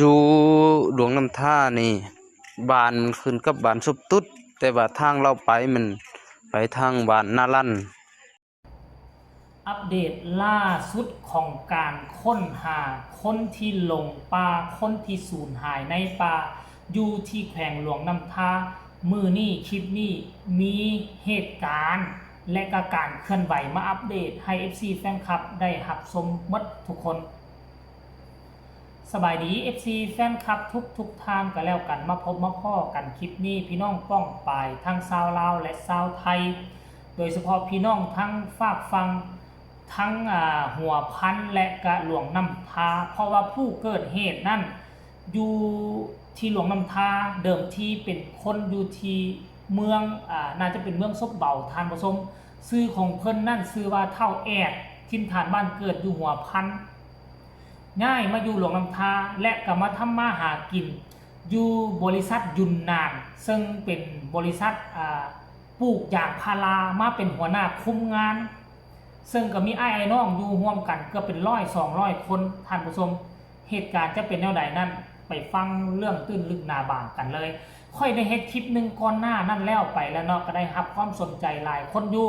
ຢູ່ຫຼວງນ້ຳທານີ້ ບ້ານມັນຂຶ້ນກັບບ້ານສົບຕຸດ, ແຕ່ວ່າທາງລາວໄປມັນໄປທາງບ້ານນາລັນ. ອັບເດດລ່າສຸດຂອງການຄົ້ນຫາຄົນທີ່ຫຼົງປ່າ, ຄົນທີ່ສູນຫາຍໃນປ່າ ຢູ່ທີ່ແຂວງຫຼວງນ້ຳທາ. ມື້ນີ້ ຄລິບນີ້ມີເຫດການ ແລະ ກະການເຄື່ອນໄຫວມາອັບເດດໃຫ້ເອັຟຊີແຟນຄລັບໄດ້ຮັບຊົມໝົດທຸກຄົນ. ສະບາຍດີ ເອັຟຊີແຟນຄລັບທຸກໆທ່ານກະແລ້ວກັນ, ມາພົບມາພໍ້ກັນຄລິບນີ້ ພີ່ນ້ອງປ້ອງປາຍທັງຊາວລາວ ແລະ ຊາວໄທ, ໂດຍສະເພາະພີ່ນ້ອງທັງຟາກຝັ່ງ ທັງ ອາ ຫົວພັນ ແລະ ກະຫຼວງນ້ຳທາ, ເພາະວ່າຜູ້ເກີດເຫດນັ້ນຢູ່ທີ່ຫຼວງນ້ຳທາ, ເດີມທີເປັນຄົນຢູ່ທີ່ເມືອງ ອາ ໜ້າຈະເປັນເມືອງສົບເບົາ ທ່ານຜູ້ຊົມ. ຊື່ຂອງເພິ່ນນັ້ນຊື່ວ່າທ້າວແອດ, ຖິ່ນຖານບ້ານເກີດຢູ່ຫົວພັນ, ຍ້າຍມາຢູ່ຫຼວງນ້ຳທາ ແລະ ກະມາທຳມາຫາກິນຢູ່ບໍລິສັດຢຸນນານ, ເຊິ່ງເປັນບໍລິສັດ ອາ ປູກຢາງພາລາ, ມາເປັນຫົວໜ້າຄຸມງານ, ເຊິ່ງກະມີອ້າຍອ້າຍນ້ອງຢູ່ຮ່ວມກັນເກືອບເປັນຮ້ອຍສອງຮ້ອຍຄົນ, ທ່ານຜູ້ຊົມ. ເຫດການຈະເປັນແນວໃດນັ້ນ ໄປຟັງເລື່ອງຕື້ນລຶກໜາບາງກັນເລີຍ. ຂ້ອຍໄດ້ເຮັດຄລິບໜຶ່ງກ່ອນໜ້ານັ້ນແລ້ວໄປແລ້ວເນາະ, ກະໄດ້ຮັບຄວາມສົນໃຈຫຼາຍຄົນຢູ່,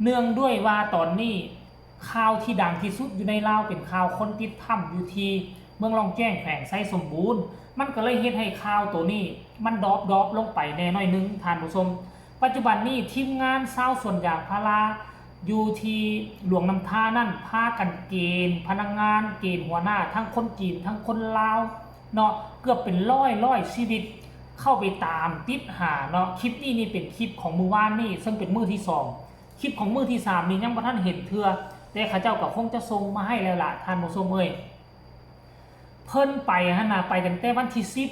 ເນື່ອງດ້ວຍວ່າຕອນນີ້ຂ່າວທີ່ດັງທີ່ສຸດຢູ່ໃນລາວເປັນຂ່າວຄົນຕິດຖ້ຳຢູ່ທີ່ເມືອງລ່ອງແຈ້ງ ແຂວງໄຊສົມບູນ, ມັນກະເລີຍເຮັດໃຫ້ຂ່າວໂຕນີ້ມັນດອບໆລົງໄປແດ່ໜ້ອຍໜຶ່ງ ທ່ານຜູ້ຊົມ. ປັດຈຸບັນນີ້ທີມງານຊາວສວນຢາງພາລາຢູ່ທີ່ຫຼວງນ້ຳທານັ້ນ ພາກັນເກນພະນັກງານ, ເກນຫົວໜ້າ ທັງຄົນຈີນ ທັງຄົນລາວເນາະ, ເກືອບເປັນຮ້ອຍ ຮ້ອຍຊີວິດ ເຂົ້າໄປຕາມຕິດຫາເນາະ. ຄລິບນີ້ນີ້ເປັນຄລິບຂອງມື້ວານນີ້ ເຊິ່ງເປັນມື້ທີສອງ, ຄລິບຂອງມື້ທີສາມນີ້ຍັງບໍ່ທັນເຫັນເທື່ອ, ແຕ່ເຂົາເຈົ້າກະຄົງຈະສົ່ງມາໃຫ້ແລ້ວລະ ທ່ານຜູ້ຊົມເອີຍ. ເພິ່ນໄປຫັ້ນນະ ໄປຕັ້ງແຕ່ວັນທີສິບ,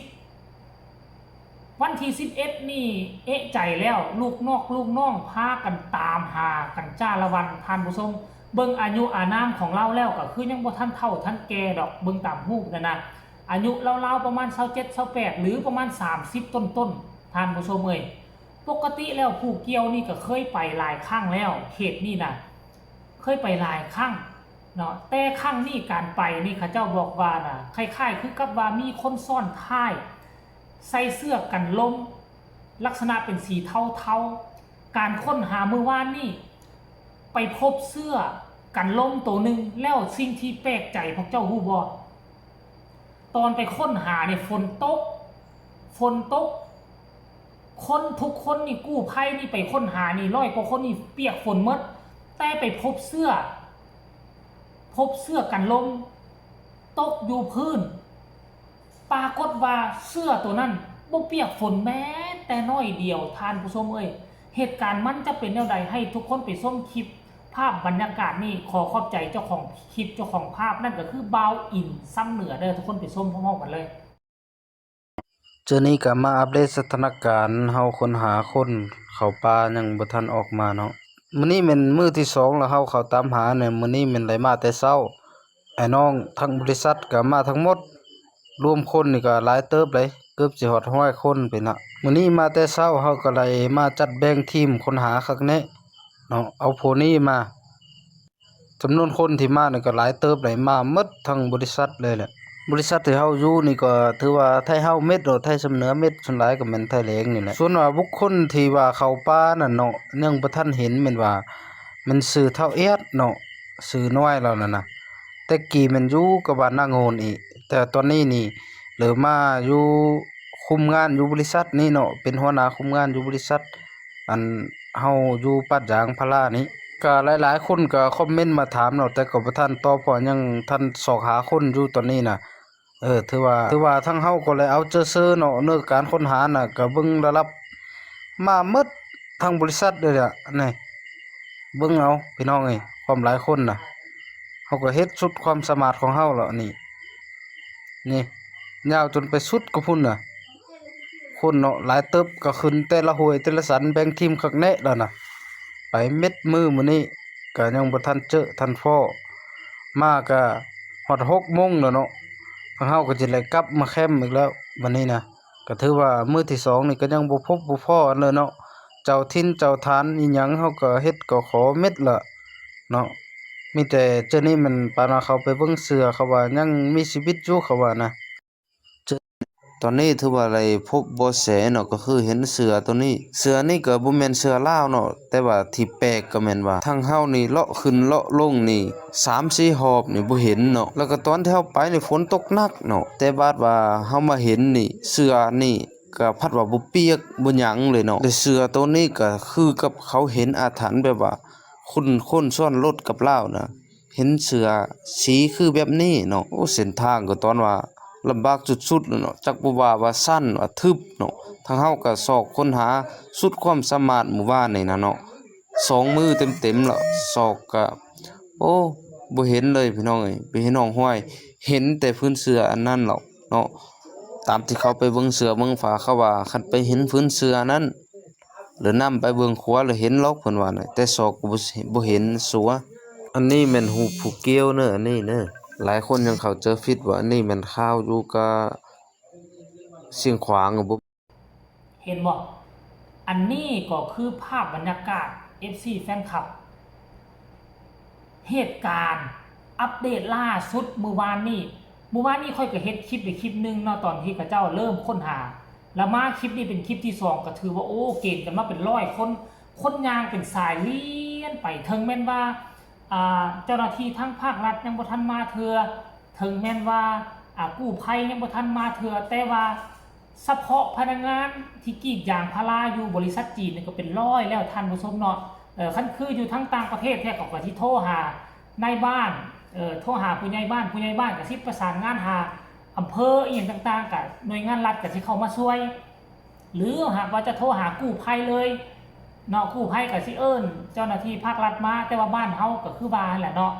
ວັນທີສິບເອັດນີ້ເອະໃຈແລ້ວ, ລູກນອກລູກນ້ອງພາກັນຕາມຫາກັນຈ້າລະວັນ ທ່ານຜູ້ຊົມ. ເບິ່ງອາຍຸອານາມຂອງລາວແລ້ວ ກະຄືຍັງບໍ່ທັນເຖົ້າທັນແກ່ດອກ, ເບິ່ງຕາມຮູບນັ້ນນະ ອາຍຸລາວໆປະມານຊາວເຈັດ ຊາວແປດ ຫຼື ປະມານສາມສິບຕົ້ນໆ ທ່ານຜູ້ຊົມເອີຍ. ປົກກະຕິແລ້ວຜູ້ກ່ຽວນີ້ກະເຄີຍໄປຫຼາຍຄັ້ງແລ້ວ, ເຂດນີ້ນະ ເຄີຍໄປຫຼາຍຄັ້ງເນາະ, ແຕ່ຄັ້ງນີ້ການໄປນີ້ເຂົາເຈົ້າບອກວ່ານະ ຄ້າຍໆຄືກັບວ່າມີຄົນຊ້ອນທ້າຍ ໃສ່ເສື້ອກັນລົມ ລັກສະນະເປັນສີເທົາໆ. ການຄົ້ນຫາມື້ວານນີ້ ໄປພົບເສື້ອກັນລົມໂຕໜຶ່ງ, ແລ້ວສິ່ງທີ່ແປກໃຈພວກເຈົ້າຮູ້ບໍ່? ຕອນໄປຄົ້ນຫານີ້ຝົນຕົກ, ຝົນຕົກ, ຄົນທຸກຄົນນີ້ ກູ້ໄພນີ້ໄປຄົ້ນຫານີ້ ຮ້ອຍກວ່າຄົນນີ້ປຽກຝົນໝົດ, ແຕ່ໄປພົບເສື້ອ, ພົບເສື້ອກັນລົມຕົກຢູ່ພື້ນ. ປາກົດວ່າເສື້ອໂຕນັ້ນບໍ່ປຽກຝົນແມ້ແຕ່ໜ້ອຍດຽວ ທ່ານຜູ້ຊົມເອີຍ. ເຫດການມັນຈະເປັນແນວໃດ ໃຫ້ທຸກຄົນໄປຊົມຄລິບພາບບັນຍາກາດນີ້. ຂໍຂອບໃຈເຈົ້າຂອງຄລິບ ເຈົ້າຂອງພາບ ນັ້ນກະຄືບ່າວອິນຊຳເໜືອເດີ, ທຸກຄົນໄປຊົມພ້ອມໆກັນເລີຍ. ເທື່ອນີ້ກະມາອັບເດດສະຖານະການເຮົາຄົ້ນຫາຄົນເຂົ້າປ່າຍັງບໍ່ທັນອອກມາເນາະ. ມື້ນີ້ແມ່ນມື້ທີສອງແລ້ວເຮົາເຂົ້າຕາມຫານີ້, ມື້ນີ້ແມ່ນໄດ້ມາແຕ່ເຊົ້າ. ອ້າຍນ້ອງທັງບໍລິສັດກະມາທັງໝົດ, ລວມຄົນນີ້ກະຫຼາຍເຕີບເດ້, ເກືອບຊິຮອດຮ້ອຍຄົນພຸ້ນລະ. ມື້ນີ້ມາແຕ່ເຊົ້າ ເຮົາກະໄດ້ມາຈັດແບ່ງທີມຄົ້ນຫາຄັກແນ່ເນາະ, ເອົາພວກນີ້ມາ ຈຳນວນຄົນທີ່ມານີ້ກະຫຼາຍເຕີບເດ້, ມາໝົດທັງບໍລິສັດເລີຍແຫຼະ. ບໍລິສັດທີ່ເຮົາຢູ່ນີ້ກະຖືວ່າໄທເຮົາເໝິດເນາະ, ໄທຊຳເໜືອເໝິດ, ສ່ວນຫຼາຍກະແມ່ນໄທແຫຼງນີ້ແຫຼະ. ສ່ວນວ່າບຸກຄົນທີ່ວ່າເຂົ້າປ່ານັ້ນເນາະ ຍັງບໍ່ທັນເຫັນ, ແມ່ນວ່າ ແມ່ນຊື່ທ້າວແອດເນາະ, ຊື່ນ້ອຍລາວນັ້ນນະ. ແຕ່ກີ້ແມ່ນຢູ່ກັບບ້ານນາໂງນອີກ, ແຕ່ຕອນນີ້ນີ້ເລີ່ມມາຢູ່ຄຸມງານຢູ່ບໍລິສັດນີ້ເນາະ, ເປັນຫົວໜ້າຄຸມງານຢູ່ບໍລິສັດ ອັນເຮົາຢູ່ປາດຢາງພາລານີ້. ກະຫຼາຍໆຄົນກະຄອມເມັນມາຖາມເນາະ, ແຕ່ກະບໍ່ທັນຕອບ ເພາະຍັງທັນຊອກຫາຄົນຢູ່ຕອນນີ້ນະ. ເອີ ຖືວ່າ ຖືວ່າທາງເຮົາກະເລີຍເອົາເຈີເຊີເນາະ, ເນີການຄົ້ນຫານະ ກະເບິ່ງລະດັບມາໝົດທັງບໍລິສັດເລີຍລະ. ນີ້ ເບິ່ງເອົາພີ່ນ້ອງເອີຍ, ຄວາມຫຼາຍຄົນນະ, ເຮົາກະເຮັດສຸດຄວາມສາມາດຂອງເຮົາລະນີ້. ນີ້ ຍາວຈົນໄປສຸດກະພຸ້ນນະ. ຄົນເນາະ ຫຼາຍເຕີບ, ກະຂຶ້ນແຕ່ລະຫ້ວຍແຕ່ລະສັນ, ແບ່ງທີມຄັກແນ່ລະນະ. ໄປເໝິດມື້ມື້ນີ້ກະຍັງບໍ່ທັນເຈີທັນພໍ້, ມາກະຮອດຫົກໂມງແລ້ວເນາະ. ທາງເຮົາກະຊິໄດ້ກັບມາແຄມອີກແລ້ວບັດນີ້ນະ. ກະຖືວ່າມື້ທີສອງນີ້ກະຍັງບໍ່ພົບບໍ່ພໍ້ກັນເລີຍເນາະ, ເຈົ້າຖິ່ນເຈົ້າຖານອີ່ຫຍັງເຮົາກະເຮັດກະຂໍເໝິດລະເນາະ. ມີແຕ່ເທື່ອນີ້ແມ່ນປານວ່າເຂົາໄປເບິ່ງເສື້ອ ເຂົາວ່າຍັງມີຊີວິດຢູ່ ເຂົາວ່ານະ. ຕອນນີ້ຖືວ່າໄດ້ພົບເບາະແສເນາະ ກໍຄືເຫັນເສືອໂຕນີ້. ເສືອນີ້ກໍບໍ່ແມ່ນເສືອລາວເນາະ, ແຕ່ວ່າທີ່ແປກກໍແມ່ນວ່າທາງເຮົານີ້ເລາະຂຶ້ນເລາະລົງນີ້ສາມສີ່ຮອບນີ້ບໍ່ເຫັນເນາະ. ແລ້ວກໍຕອນທີ່ເຮົາໄປນີ້ຝົນຕົກໜັກເນາະ, ແຕ່ບາດວ່າເຮົາມາເຫັນນີ້ ເສືອນີ້ກໍພັດວ່າບໍ່ປຽກບໍ່ຫຍັງເລີຍເນາະ. ແລະເສືອໂຕນີ້ກໍຄືກັບເຂົາເຫັນອາຖັນ ແບບວ່າຄົນ ຄົນຊ້ອນລົດກັບລາວນະ ເຫັນເສືອສີຄືແບບນີ້ເນາະ. ໂອ້ ເສັ້ນທາງກໍຕອນວ່າລຳບາກສຸດໆເລີຍເນາະ, ຈັກບໍ່ວ່າ ວ່າຊັນ ວ່າທຶບເນາະ. ທາງເຮົາກໍຊອກຄົ້ນຫາສຸດຄວາມສາມາດມື້ວານນີ້ນະເນາະ, ສອງມື້ເຕັມໆລະ ຊອກກະ ໂອ້ ບໍ່ເຫັນເລີຍພີ່ນ້ອງເອີຍ, ໄປເຫັນຮ່ອງຮອຍ ເຫັນແຕ່ພື້ນເສືອອັນນັ້ນເນາະ. ຕາມທີ່ເຂົາໄປເບິ່ງເສືອເບິ່ງຝາ ເຂົາວ່າຄັນໄປເຫັນພື້ນເສືອນັ້ນ ຫຼືນຳໄປເບິ່ງຂົວ ຫຼືເຫັນຫຼອກ ເພິ່ນວ່ານະ, ແຕ່ຊອກກໍບໍ່ ບໍ່ເຫັນສັວ. ອັນນີ້ແມ່ນຮູບຜູ້ກ່ຽວເນີ ອັນນີ້ເນີ. ຫຼາຍຄົນຍັງເຂົ້າໃຈຜິດວ່າອັນນີ້ແມ່ນຂ່າວຢູ່ກະຊຽງຂວາງ. ເຫັນບໍ່? ອັນນີ້ກໍຄືພາບບັນຍາກາດ ເອັຟຊີ ແຟນຄລັບ ເຫດການອັບເດດລ່າສຸດມື້ວານນີ້. ມື້ວານນີ້ຂ້ອຍກໍເຮັດຄລິບໄປຄລິບໜຶ່ງເນາະ ຕອນທີ່ເຂົາເຈົ້າເລີ່ມຄົ້ນຫາ, ແລ້ວມາຄລິບນີ້ເປັນຄລິບທີສອງ ກໍຖືວ່າ ໂອ້ ເກນກັນມາເປັນຮ້ອຍຄົນ, ຄົນຍ່າງເປັນສາຍລຽນໄປ. ເຖິງແມ່ນວ່າ ອ່າ ເຈົ້າໜ້າທີ່ທາງພາກລັດຍັງບໍ່ທັນມາເທື່ອ, ເຖິງແມ່ນວ່າ ອ່າ ກູ້ໄພຍັງບໍ່ທັນມາເທື່ອ, ແຕ່ວ່າ ສະເພາະພະນັກງານທີ່ກຣີດຢາງພາລາຢູ່ບໍລິສັດຈີນນີ້ກໍເປັນຮ້ອຍແລ້ວທ່ານຜູ້ຊົມເນາະ. ເອີ ຄັນຄືຢູ່ທາງຕ່າງປະເທດແທ້ ເຂົາກໍຊິໂທຫານາຍບ້ານ ເອີ ໂທຫາຜູ້ໃຫຍ່ບ້ານ, ຜູ້ໃຫຍ່ບ້ານກໍຊິປະສານງານຫາອຳເພີອີ່ຫຍັງຕ່າງໆ, ກໍໜ່ວຍງານລັດກໍຊິເຂົ້າມາຊ່ວຍ. ຫຼືຫາກວ່າຈະໂທຫາກູ້ໄພເລີຍເນາະ, ກູ້ໄພກໍຊິເອີ້ນເຈົ້າໜ້າທີ່ພາກລັດມາ, ແຕ່ວ່າບ້ານເຮົາກໍຄືວ່າຫັ້ນແຫຼະເນາະ.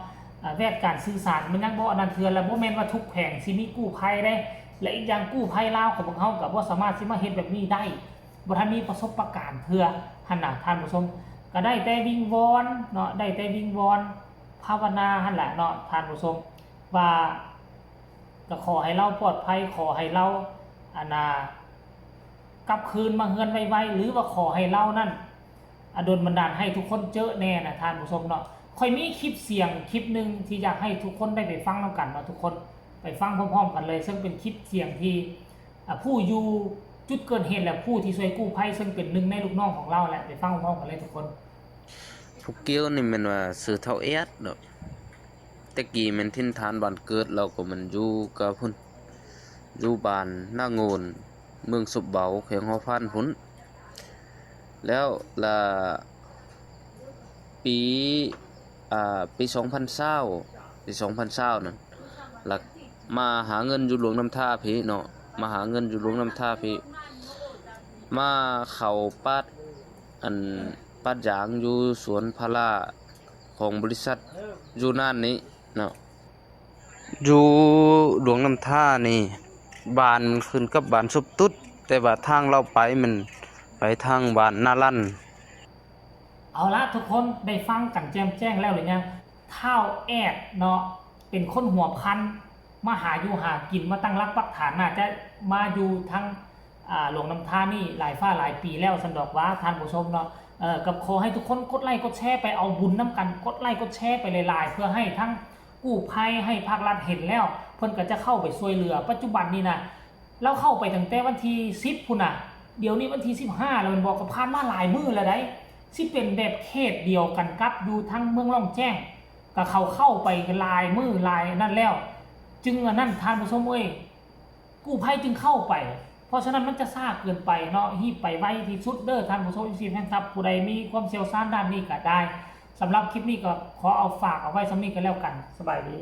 ອາ ແວດການສື່ສານມັນຍັງບໍ່ອັນນັ້ນເທື່ອ ແລະ ບໍ່ແມ່ນວ່າທຸກແຂວງຊິມີກູ້ໄພເດ້. ແລະ ອີກຢ່າງກູ້ໄພລາວຂອງພວກເຮົາກໍບໍ່ສາມາດຊິມາເຮັດແບບນີ້ໄດ້, ບໍ່ທັນມີປະສົບປະການເທື່ອຫັ້ນນະທ່ານຜູ້ຊົມ. ກໍໄດ້ແຕ່ວິງວອນເນາະ, ໄດ້ແຕ່ວິງວອນພາວະນາຫັ້ນແຫຼະເນາະທ່ານຜູ້ຊົມ ວ່າ ກໍຂໍໃຫ້ລາວປອດໄພ, ຂໍໃຫ້ລາວ ອັນນ່າ ກັບຄືນມາເຮືອນໄວໆ ຫຼືວ່າຂໍໃຫ້ລາວນັ້ນ ອາ ດົນບັນດານໃຫ້ທຸກຄົນເຈີແດ່ນະທ່ານຜູ້ຊົມເນາະ. ຂ້ອຍມີຄລິບສຽງຄລິບໜຶ່ງທີ່ຢາກໃຫ້ທຸກຄົນໄດ້ໄປຟັງນຳກັນເນາະ, ທຸກຄົນໄປຟັງພ້ອມໆກັນເລີຍ, ເຊິ່ງເປັນຄລິບສຽງທີ່ ອາ ຜູ້ຢູ່ຈຸດເກີດເຫດ ແລະ ຜູ້ທີ່ຊ່ວຍກູ້ໄພ ເຊິ່ງເປັນໜຶ່ງໃນລູກນ້ອງຂອງລາວແຫຼະ. ໄປຟັງພ້ອມໆກັນເລີຍທຸກຄົນ. ຜູ້ກ່ຽວນີ້ແມ່ນວ່າຊື່ທ້າວແອດເນາະ. ແຕ່ກີ້ແມ່ນຖິ່ນຖານບ້ານເກີດລາວກໍແມ່ນຢູ່ກະພຸ້ນ, ຢູ່ບ້ານນາໂງ່ນ ເມືອງສົບເບົາ ແຂວງຫົວພັນພຸ້ນ. ແລ້ວລະ ປີ ອາ ປີສອງພັນຊາວ ປີສອງພັນຊາວນັ້ນ ລະມາຫາເງິນຢູ່ຫຼວງນ້ຳທາພີ້ເນາະ, ມາຫາເງິນຢູ່ຫຼວງນ້ຳທາພີ້ ມາເຂົ້າປາດ ອັນ ປາດຢາງຢູ່ສວນພາລາຂອງບໍລິສັດຢູ່ນານນີ້ເນາະ. ຢູ່ຫຼວງນ້ຳທານີ້ ບ້ານມັນຂຶ້ນກັບບ້ານສົບຕຸດ, ແຕ່ວ່າທາງລາວໄປມັນໄປທາງບ້ານນາລັນ. ເອົາລະ ທຸກຄົນໄດ້ຟັງກັນແຈ່ມແຈ້ງແລ້ວຫຼືຍັງ? ທ້າວແອດເນາະ ເປັນຄົນຫົວພັນ ມາຫາຢູ່ຫາກິນ ມາຕັ້ງຫຼັກປັກຖານ ໜ້າຈະມາຢູ່ທາງ ອ່າ ຫຼວງນ້ຳທານີ້ຫຼາຍຟ້າຫຼາຍປີແລ້ວຊັ້ນດອກຫວາທ່ານຜູ້ຊົມເນາະ. ເອີ ກໍຂໍໃຫ້ທຸກຄົນກົດໄລ້ກົດແຊໄປເອົາບຸນນຳກັນ, ກົດໄລ້ກົດແຊໄປຫຼາຍໆ ເພື່ອໃຫ້ທັງກູ້ໄພ ໃຫ້ພາກລັດເຫັນແລ້ວ ເພິ່ນກໍຈະເຂົ້າໄປຊ່ວຍເຫຼືອ. ປັດຈຸບັນນີ້ນະ ລາວເຂົ້າໄປຕັ້ງແຕ່ວັນທີສິບພຸ້ນນະ, ດຽວນີ້ວັນທີສິບຫ້າແລ້ວແມ່ນບໍ່? ກໍຜ່ານມາຫຼາຍມື້ແລ້ວໃດ໋. ຊິເປັນແບບເຂດດຽວກັນກັບຢູ່ທາງເມືອງລ່ອງແຈ້ງ, ກໍເຂົາເຂົ້າໄປຫຼາຍມື້ຫຼາຍອັນນັ້ນແລ້ວ ຈຶ່ງອັນນັ້ນທ່ານຜູ້ຊົມເອີຍ. ກູ້ໄພຈຶ່ງເຂົ້າໄປ, ເພາະສະນັ້ນມັນຈະຊ້າເກີນໄປເນາະ. ຮີບໄປໄວທີ່ສຸດເດີທ່ານຜູ້ຊົມ ເອັຟຊີ ແຟນຄລັບ, ຜູ້ໃດມີຄວາມຊ່ຽວຊານດ້ານນີ້ກໍໄດ້. ສຳລັບຄລິບນີ້ກໍຂໍເອົາຝາກເອົາໄວ້ສ່ຳນີ້ກໍແລ້ວກັນ. ສະບາຍດີ.